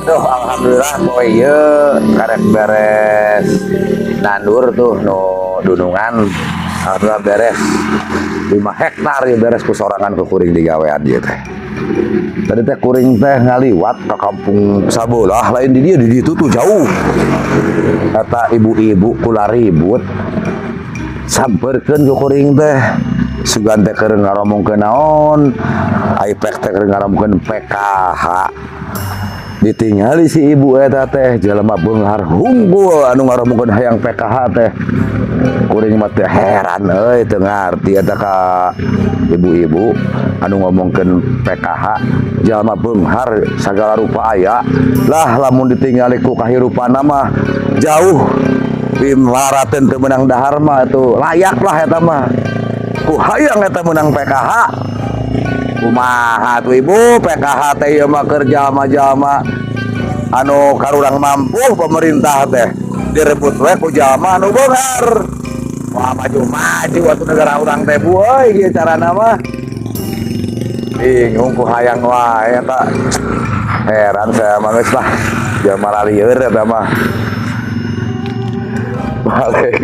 Tuh, alhamdulillah poe ieu karek beres nandur tuh nu dunungan. Alhamdulillah beres 5 hektar ya, beres ku sorangan ku kuring digawean ieu teh. Tadi teh kuring teh ngaliwat ke kampung sabelah, lain di dia, di ditu tuh jauh. Kata ibu-ibu kula ribut, samperkeun ku kuring teh, sugan teh keur ngaromongkeun naon, ai pek teh keur ngaromongkeun PKH. Ditinggali si ibu eta teh jelema beunghar hungkul anu ngaromongkeun hayang PKH teh. Kuring mah teh heran euy, teu ngarti eta ka ibu-ibu anu ngomongkeun PKH, jalma beunghar sagala rupa aya lah. Lamun ditinggali ku kahirupanna mah jauh pimarateun teu meunang dahar mah, itu layak lah eta mah ku hayang eta meunang PKH. Kumaha tuh, Ibu, PKH teh ieu mah keur jalma-jalma anu karurang mampu. Pemerintah teh direbut we ku jalma anu beunghar. Wah, maju-maju atuh negara urang teh, Bu, euy, ieu carana mah. Bingung ku hayang wae eta. Heran saya mah, geus lah, jalma lalieur eta mah. Balik.